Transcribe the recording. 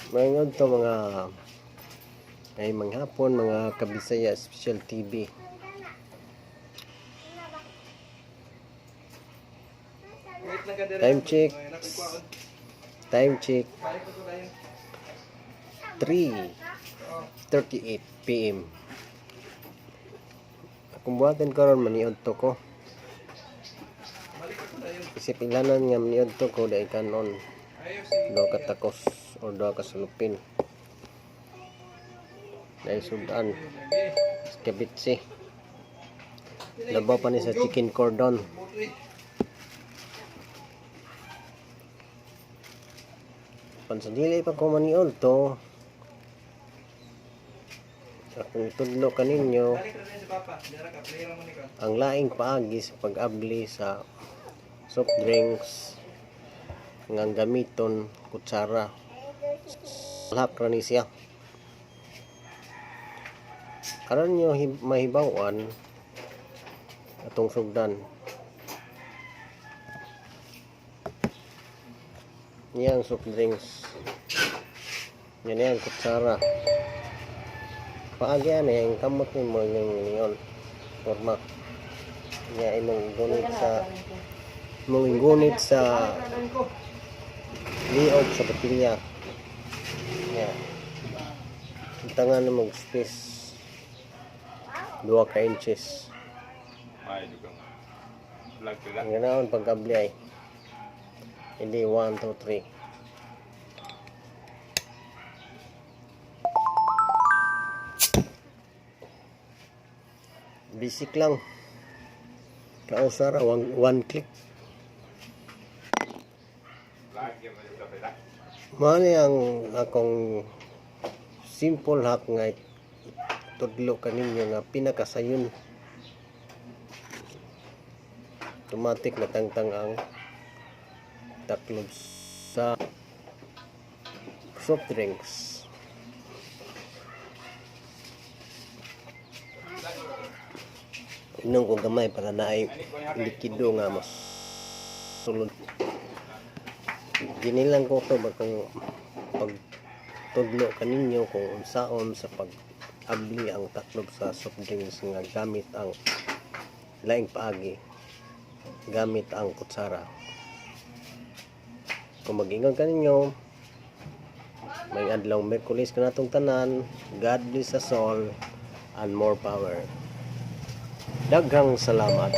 Maayong adto mga ay manghapon, mga Kabisaya Special TV. Wait lang ka dire. Time check. Time check. Balik ko tayo. 3:38 PM. Akong buhaton karon, maniud to ko. Balik ko tayo. Isip ilanan nga maniud to ko dahil kanon Ayaw si duha ka takos o duha ka sulupin. Dahil sudan kabitsi. Labaw pa ni sa chicken cordon. Buti. Pansadili pa ko maniud to. Akong itudlo kaninyo Balik ra si Papa. Dira ka player mo ni ka. ang laing paagi sa pag-abli sa soft drinks nga ang gamiton kutsara. Lahak ra ni siya. Aron nyo mahibaw-an atong sugdan. Yan soft drinks. Yan yan kutsara. Paagi ani ang kamot nimo yung niyon forma. Nya imong gunit sa liog sa botilya. Nya. Tangan na mag space 2 ka inches. Ay, dugang. Vlog ko lang. Ang ganaon pagkabli ay hindi 1, 2, 3. Basic lang. Kausara, one click. Vlog yung mga sa pila. Mao ni ang akong simple hack nga tudlo kaninyo nga pinakasayon. Automatic na tangtang ang taklob sa soft drinks. Inom ko gamay para naay likido nga mas sulod. Ginilang ko to ba kung pagtudlo kaninyo kung unsaon sa pag-abli ang taklob sa soft drinks nga gamit ang laing paagi, gamit ang kutsara. Kung mag-ingon kaninyo, may adlaw Merkulis kanatong tanan. God bless us all and more power. Daghang salamat.